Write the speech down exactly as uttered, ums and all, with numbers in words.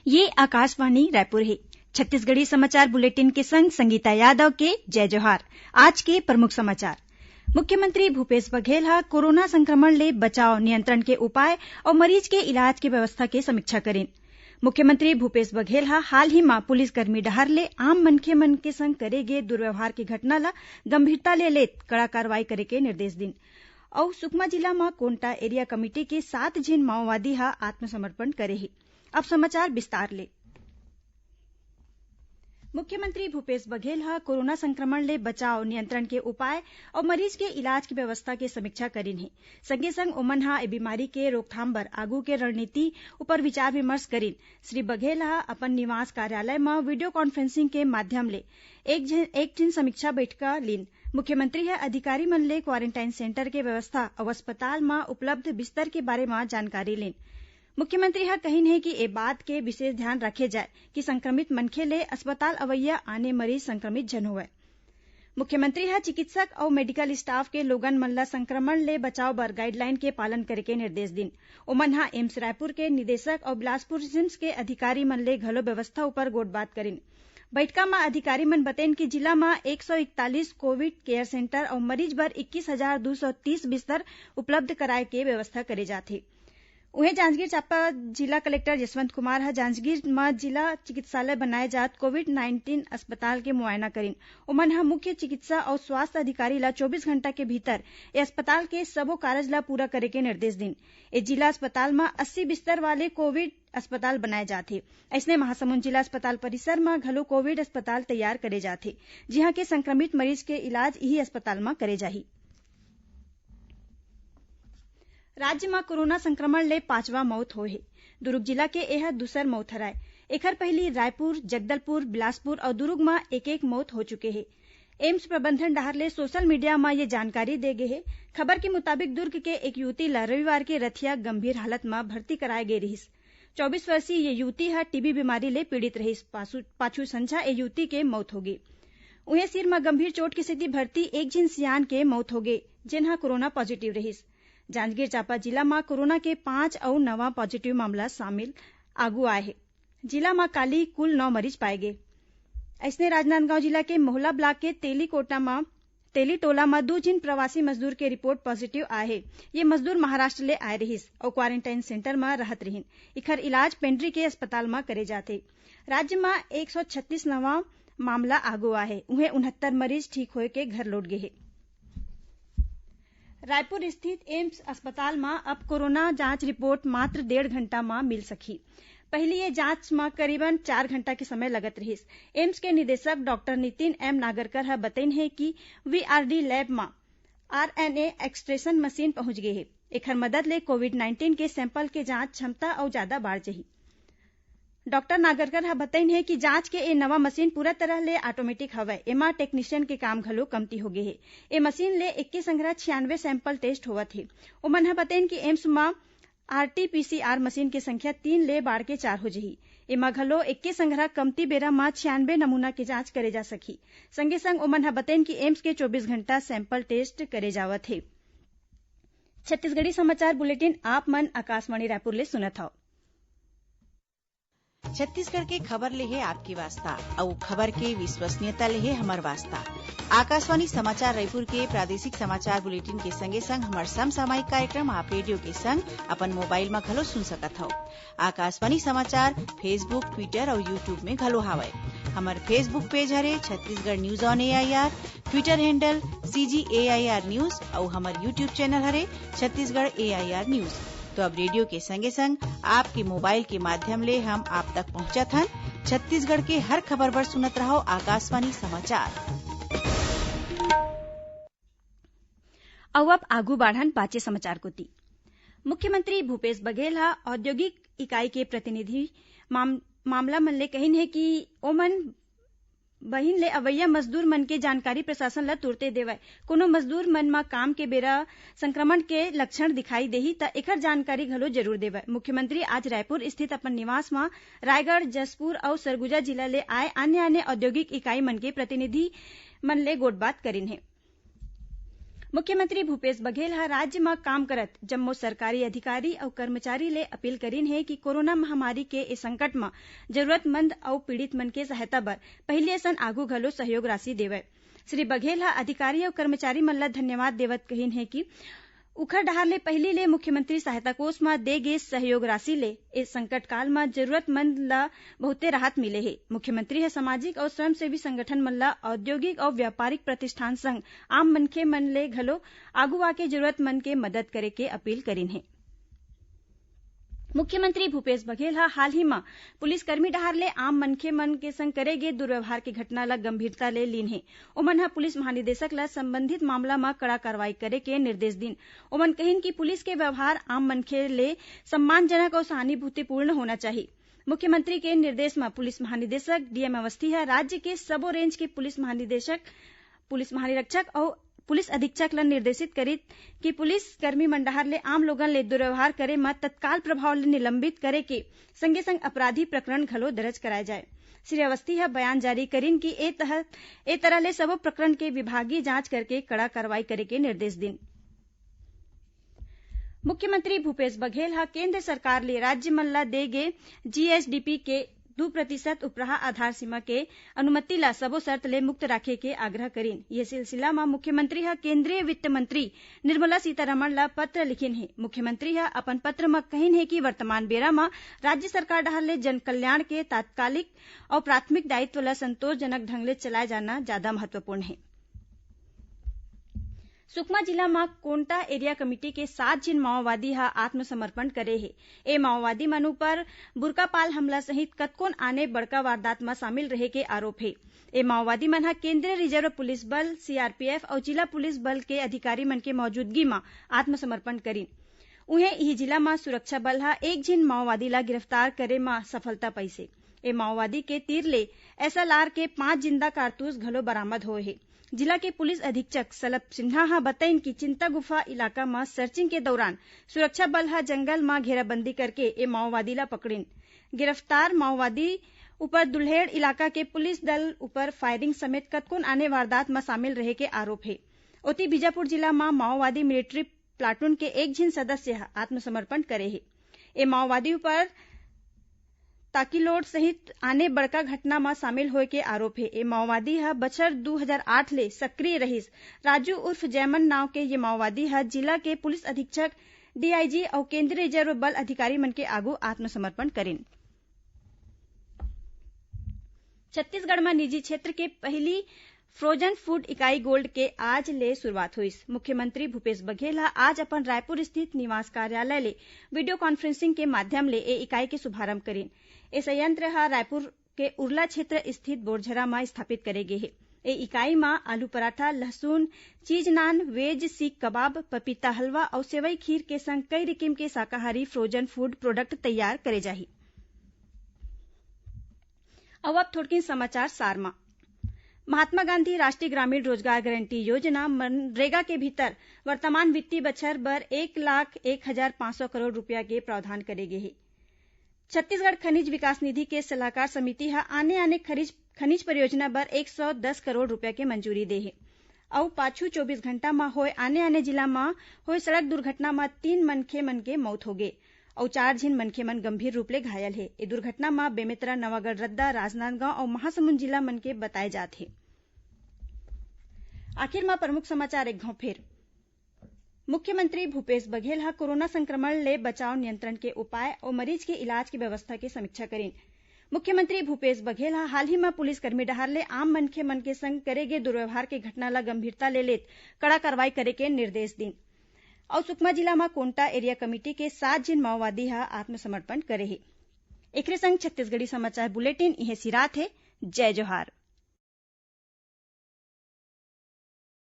ये आकाशवाणी रायपुर हे। छत्तीसगढ़ी समाचार बुलेटिन के संग संगीता यादव के जय जोहार। आज के प्रमुख समाचार। मुख्यमंत्री भूपेश बघेल ह कोरोना संक्रमण ले बचाव, नियंत्रण के उपाय अउ मरीज के इलाज के व्यवस्था के समीक्षा करिन। मुख्यमंत्री भूपेश बघेल ह हाल ही म पुलिसकर्मी डहार ले आम मनखे मन के संग करे गे दुर्व्यवहार के घटना ल गंभीरता ले लेत कड़ा कार्रवाई करे के निर्देश दिन। अउ सुकमा जिला म कोंटा एरिया कमेटी के सात झिन माओवादी ह आत्मसमर्पण करे हे। अब समाचार विस्तार ले। मुख्यमंत्री भूपेश बघेल ह कोरोना संक्रमण ले बचाव, नियंत्रण के उपाय अउ मरीज के इलाज के व्यवस्था के समीक्षा करिन हे। संगे संग ओमन ह ए बीमारी के रोकथाम बर आगू के रणनीति ऊपर विचार विमर्श करिन। श्री बघेल ह अपन निवास कार्यालय म वीडियो कॉन्फ्रेंसिंग के माध्यम ले एक झिन, एक झिन समीक्षा बैठका लीन। मुख्यमंत्री ह अधिकारी मन ले क्वारंटाइन सेंटर के व्यवस्था अउ अस्पताल म उपलब्ध बिस्तर के बारे म जानकारी लीन। मुख्यमंत्री ह कहिन हे कि ए बात के विशेष ध्यान रखे जाय कि संक्रमित मनखे ले अस्पताल अवइया आने मरीज संक्रमित झन होवय। मुख्यमंत्री ह चिकित्सक अउ मेडिकल स्टाफ के लोगन मन ल संक्रमण ले बचाव बर गाइडलाइन के पालन करे के निर्देश दिन। ओमन ह एम्स रायपुर के निदेशक अउ बिलासपुर रिम्स के अधिकारी मन ले घलो व्यवस्था ऊपर गोठबात करिन। बैठका म अधिकारी मन बतेन कि जिला म एक सौ इकतालीस कोविड केयर सेंटर अउ मरीज बर इक्कीस हजार दू सौ तीस बिस्तर उपलब्ध कराए के व्यवस्था करे जात हे। उहें, जांजगीर चांपा जिला कलेक्टर यशवंत कुमार ह जांजगीर म जिला चिकित्सालय बनाए जात कोविड नाइन्टीन अस्पताल के मुआयना करिन। ओमन ह मुख्य चिकित्सा अउ स्वास्थ्य अधिकारी ल चौबीस घंटा के भीतर ए अस्पताल के सबो कारज ल पूरा करे के निर्देश दिन। ए जिला अस्पताल म अस्सी बिस्तर वाले कोविड अस्पताल बनाए जात हे। अइसने, महासमुंद जिला अस्पताल परिसर म घलो कोविड अस्पताल तैयार करे जात हे, जिहां के संक्रमित मरीज के इलाज इही अस्पताल म करे जाही। राज्य म कोरोना संक्रमण ले पांचवा मौत होए हे। दुरूग जिला के एह दूसर मौत हरय। एखर पहिली रायपुर, जगदलपुर, बिलासपुर अउ दुरूग म एक-एक मौत हो चुके हे। एम्स प्रबंधन डहार ले सोशल मीडिया म ये जानकारी दे गे हे। खबर के मुताबिक, दुर्ग के एक युवती ल रविवार के रथिया गंभीर हालत म भर्ती कराए गे रिहिस। चौबीस वर्षीय ये युवती ह टीबी बीमारी ले पीड़ित रहिस। पासु-, पाछू संझा ए युवती के मौत होगे। उहें, सिर म गंभीर चोट के सेती भर्ती एक झिन सियान के मौत होगे, जेन ह कोरोना पॉजिटिव रहिस। जांजगीर चांपा जिला म कोरोना के पांच अउ नवा पॉजिटिव मामला सामिल आगू आए हे। जिला म काली कुल नौ मरीज पाए गे। अइसने, राजनांदगांव जिला के मोहला ब्लॉक के तेलीकोटा म, तेली टोला म दू झिन प्रवासी मजदूर के रिपोर्ट पॉजिटिव आए हे। ये मजदूर महाराष्ट्र ले आए रिहिस अउ क्वारंटाइन सेंटर म रहत रिहिन। इखर इलाज पेंड्री के अस्पताल म करे जाथे। राज्य म एक सौ छत्तीस नवा मामला आगू आए हे, उहें उनहत्तर मरीज ठीक होए के घर लौट गे हे। रायपुर स्थित एम्स अस्पताल म अब कोरोना जांच रिपोर्ट मात्र डेढ़ घंटा म मिल सकही। पहिली ये जांच म करीबन चार घंटा के समय लगत रिहिस। एम्स के निदेशक डॉक्टर नितिन एम नागरकर ह बतइन हे कि वीआरडी लैब म आरएनए एक्सट्रेशन मशीन पहुंच गे हे। एखर मदद ले कोविड नाइन्टीन के सैंपल के जांच क्षमता अउ जादा बाढ़ जही। डॉक्टर नागरकर ह बतइन हे कि जांच के ए नवा मशीन पूरा तरह ले ऑटोमेटिक हवय। एमा टेक्नीशियन के काम घलो कमती होगे हे। ए मशीन ले एके संघरा छियानवे सैंपल टेस्ट होवत हे। ओमन ह बतइन कि एम्स म आरटीपीसीआर मशीन के संख्या तीन ले बाढ़ के चार हो जही। एमा घलो एके संघरा कमती बेरा म छियानवे नमूना के जांच करे जा सकही। संगे संग ओमन ह बतइन कि एम्स के चौबीस घंटा सैंपल टेस्ट करे जावत हे। छत्तीसगढ़ी समाचार बुलेटिन आप मन आकाशवाणी रायपुर ले सुनत हव। छत्तीसगढ़ के खबर ले हे आपके वास्ता, अउ खबर के विश्वसनीयता ले हे हमर वास्ता। आकाशवाणी समाचार रायपुर के प्रादेशिक समाचार बुलेटिन के संगे संग हमर समसामयिक कार्यक्रम आप रेडियो के संग अपन मोबाइल म घलो सुन सकत हव। आकाशवाणी समाचार Facebook, Twitter अउ YouTube में घलो हावय। हमर Facebook पेज हरे Chhattisgarh news on AIR, Twitter handle CG AIR news अउ हमर YouTube चैनल हरे छत्तीसगढ़ एआईआर न्यूज। तो अब रेडियो के संगे संग आपके मोबाइल के माध्यम ले हम आप तक पहुंचत हन। छत्तीसगढ़ के हर खबर बर सुनत रहव आकाशवाणी समाचार। अउ अब आगू बाढ़न बाचे समाचार कोति। मुख्यमंत्री भूपेश बघेल ह औद्योगिक इकाई के प्रतिनिधि माम-, मामला मन ले कहिन हे कि ओमन बहिन ले अवइया मजदूर मन के जानकारी प्रशासन ल तुरते देवय। कोनो मजदूर मन म काम के बेरा संक्रमण के लक्षण दिखाई देही, त एखर जानकारी घलो जरूर देवय। मुख्यमंत्री आज रायपुर स्थित अपन निवास म रायगढ़, जशपुर अउ सरगुजा जिला ले आए आने-आने औद्योगिक इकाई मन के प्रतिनिधि मन ले गोठबात करिन हे। मुख्यमंत्री भूपेश बघेल ह राज्य म काम करत जम्मो सरकारी अधिकारी अउ कर्मचारी ले अपील करिन हे कि कोरोना महामारी के ए संकट म जरूरतमंद अउ पीड़ित मन के सहायता बर पहिली असन आगू घलो सहयोग राशि देवय। श्री बघेल ह अधिकारी अउ कर्मचारी मन ल धन्यवाद देवत कहिन हे कि उखर डहार ले पहिली ले मुख्यमंत्री सहायता कोष म दे गे सहयोग राशि ले ए संकट काल म जरूरतमंद ल बहुते राहत मिले हे। मुख्यमंत्री ह सामाजिक अउ स्वयंसेवी संगठन मन ल औद्योगिक अउ व्यापारिक प्रतिष्ठान संग आम मनखे मन ले घलो आगू आके जरूरतमंद के मदद करे के अपील करिन हे। मुख्यमंत्री भूपेश बघेल ह हाल ही म पुलिसकर्मी डहार ले आम मनखे मन के संग करे गे दुर्व्यवहार के घटना ल गंभीरता ले लीन हे। ओमन ह पुलिस महानिदेशक ल संबंधित मामला म कड़ा कार्रवाई करे के निर्देश दीन। ओमन कहिन कि पुलिस के व्यवहार आम मनखे ले सम्मानजनक अउ सहानुभूतिपूर्ण होना चाही। मुख्यमंत्री के निर्देश म पुलिस महानिदेशक डीएम अवस्थी ह राज्य के सबो रेंज के पुलिस महानिदेशक, पुलिस महानिरीक्षक अउ पुलिस अधीक्षक ल निर्देशित करिस कि पुलिस कर्मी मन डहार ले आम लोगन ले दुर्व्यवहार करे म तत्काल प्रभाव ले निलंबित करे के संगे संग अपराधी प्रकरण घलो दर्ज कराए जाए। श्री अवस्थी ह बयान जारी करिन कि ए तहत, ए तरह ले सबो प्रकरण के विभागीय जांच करके कड़ा कार्रवाई करे के निर्देश दीन। मुख्यमंत्री भूपेश बघेल ह केंद्र सरकार ले राज्य मन ल दे गे जीएसडीपी के दू प्रतिशत उपराहा आधार सीमा के अनुमति ला सबो शर्त ले मुक्त राखे के आग्रह करिन। ये सिलसिला म मुख्यमंत्री ह केंद्रीय वित्त मंत्री निर्मला सीतारमण ला पत्र लिखिन हे। मुख्यमंत्री ह अपन पत्र म कहिन हे कि वर्तमान बेरा म राज्य सरकार डहार ले जन कल्याण के तात्कालिक अउ प्राथमिक दायित्व ला संतोषजनक ढंग ले चलाए जाना ज्यादा महत्वपूर्ण हे। सुकमा जिला म कोंटा एरिया कमेटी के सात झिन माओवादी ह आत्मसमर्पण करे हे। ए माओवादी मन ऊपर बुरकापाल हमला सहित कतकोन आने बड़का वारदात म शामिल रहे के आरोप हे। ए माओवादी मन ह केंद्रीय रिजर्व पुलिस बल, सीआरपीएफ अउ जिला पुलिस बल के अधिकारी मन के मौजूदगी म आत्मसमर्पण करिन। उहें, इही जिला म सुरक्षा बल ह एक झिन माओवादी ला गिरफ्तार करे म सफलता पाइस हे। ए माओवादी के तीर ले एसएलआर के पांच जिंदा कारतूस घलो बरामद होए हे। जिला के पुलिस अधीक्षक सलभ सिन्हा ह बतइन कि चिंता गुफा इलाका म सर्चिंग के दौरान सुरक्षा बल ह जंगल म घेराबंदी करके ए माओवादी ला पकड़िन। गिरफ्तार माओवादी ऊपर दुल्हेड़ इलाका के पुलिस दल ऊपर फायरिंग समेत कतकोन आने वारदात म शामिल रहे के आरोप हे। ओती, बीजापुर जिला म माओवादी मिलिट्री प्लाटून के एक झिन सदस्य ह आत्मसमर्पण करे हे। ए माओवादी ऊपर ताकीलोड सहित आने बड़का घटना म शामिल होए के आरोप हे। ए माओवादी ह बछर दू हजार आठ ले सक्रिय रहिस। राजू उर्फ जैमन नाव के ये माओवादी ह जिला के पुलिस अधीक्षक, डीआईजी अउ केंद्रीय रिजर्व बल अधिकारी मन के आगू आत्मसमर्पण करिन। छत्तीसगढ़ म निजी क्षेत्र के पहिली फ्रोजन फूड इकाई गोल्ड के आज ले शुरुआत होइस। मुख्यमंत्री भूपेश बघेल ह आज अपन रायपुर स्थित निवास कार्यालय ले वीडियो कॉन्फ्रेंसिंग के माध्यम ले ए इकाई के शुभारंभ करिन। ए संयंत्र ह रायपुर के उरला क्षेत्र स्थित बोरझरा म स्थापित करे गे हे। ए इकाई म आलू पराठा, लहसुन, चीज नान, वेज सीख कबाब, पपीता हलवा अउ सेवई खीर के संग कई रिकिम के शाकाहारी फ्रोजन फूड प्रोडक्ट तैयार करे जाही। अउ अब थोड़किन समाचार सार म। महात्मा गांधी राष्ट्रीय ग्रामीण रोजगार गारंटी योजना, मनरेगा के भीतर वर्तमान वित्तीय बछर बर एक लाख एक हजार पाँच सौ करोड़ रुपया के प्रावधान करे गे हे। छत्तीसगढ़ खनिज विकास निधि के सलाहकार समिति ह आने-आने खनिज, खनिज परियोजना बर एक सौ दस करोड़ रुपया के मंजूरी दे हे। अउ पाछू चौबीस घंटा म होए आने-आने जिला म होए सड़क दुर्घटना म तीन मनखे मन के मौत होगे अउ चार झिन मनखे मन गंभीर रूप ले घायल हे। ए दुर्घटना म बेमेतरा, नवागढ़, रद्दा, राजनांदगांव अउ महासमुंद जिला मन के बताए जात हे। आखिर म प्रमुख समाचार एक घांव फेर। मुख्यमंत्री भूपेश बघेल ह कोरोना संक्रमण ले बचाव नियंत्रण के उपाय अउ मरीज के इलाज के व्यवस्था के समीक्षा करिन। मुख्यमंत्री भूपेश बघेल ह हाल ही म पुलिसकर्मी डहार ले आम मनखे मन के संग करे गे दुर्व्यवहार के घटना ल गंभीरता ले लेत कड़ा कार्रवाई करे के निर्देश दीन। अउ सुकमा जिला म कोंटा एरिया कमेटी के सात झिन माओवादी ह आत्मसमर्पण करे हे। एकरे संग छत्तीसगढ़ी समाचार बुलेटिन इहें सिरात हे। जय जोहार।